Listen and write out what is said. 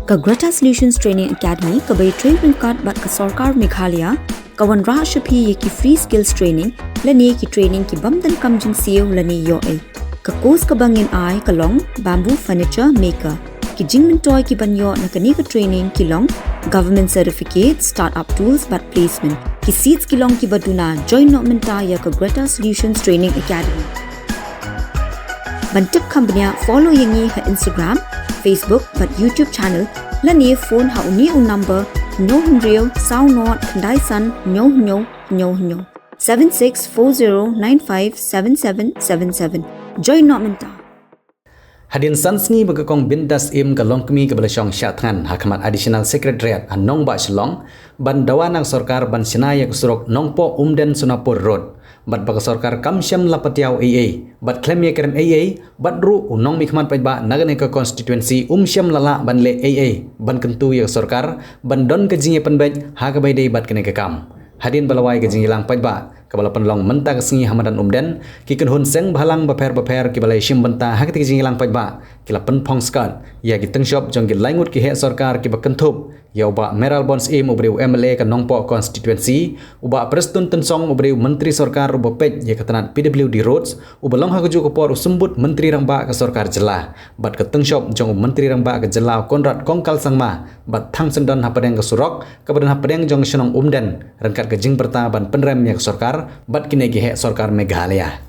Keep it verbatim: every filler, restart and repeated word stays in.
Ka Greta Solutions Training Academy kaba ïatrei ryngkat bad ka sorkar Meghalaya ka wanrah sha phi ïa ki free skills training lane ki training ki bym donkam jingsiew lane ïoh ei. Ka course kaba ngin ai ka long bamboo furniture maker. Ki jingmyntoi kiban ïoh na kane ka training ki long government certificate, startup tools bad placement. Ki seats ki long kiba duna. Join noh mynta ïa ka Greta Solutions Training Academy. Ban tip kham bniah, follow ïa ngi ha Instagram, Facebook bad YouTube channel lane phone ha une u number: hynñiew hynriew saw nod khyndai san hynñiew hynñiew hynñiew hynñiew, seven six four zero nine five seven seven seven seven. Join noh mynta. Hadien san sngi ba ka Kong Bindas Im, ka longkmie kaba la shong shah thngan ha khmat Additional Secretariat ha nongbah Shillong ban dawa na ka sorkar ban shna ïa ka surok Nongpoh Umden Sonapur Road, bad ba ka sorkar kam shym la patiaw ei ei bad khlem ïakren ei ei, bad ruh u nongmihkhmat paidbah na kane ka constituency um shym la lah ban leh ei ei ban kyntu ïa ka sorkar ban don ka jingïapynbeit ha kaba ïadei bad kane ka kam. Hadien ba la wai ka jingïalang paidbah kaba la pynlong mynta ka sngi ha madan Umden, ki kynhun seng bhalang bapher bapher kiba la ïashim bynta ha katei ka jingïalang paidbah ki la pynphong skhem ïa ki tyngshop jong ki lai ngut ki heh sorkar kiba kynthup ïa u Bah Mayral Born Syiem, u briew MLA ka Nongpoh constituency, u Bah Prestone Tynsong, u briew Myntri Sorkar uba peit ïa ka tnat PWD Roads, uba long ha kajuh ka por u Symbud Myntri Rangbah ka Sorkar Jylla, bad ka tyngshop jong u Myntri Rangbah ka Jylla u Conrad Kongkal Sangma, bad thang syndon hapdeng ka surok kaba don hapdeng jong ka shnong Umden, ryngkat ka jingpyrta ban pynrem ïa ka sorkar bad kine ki heh sorkar Meghalaya.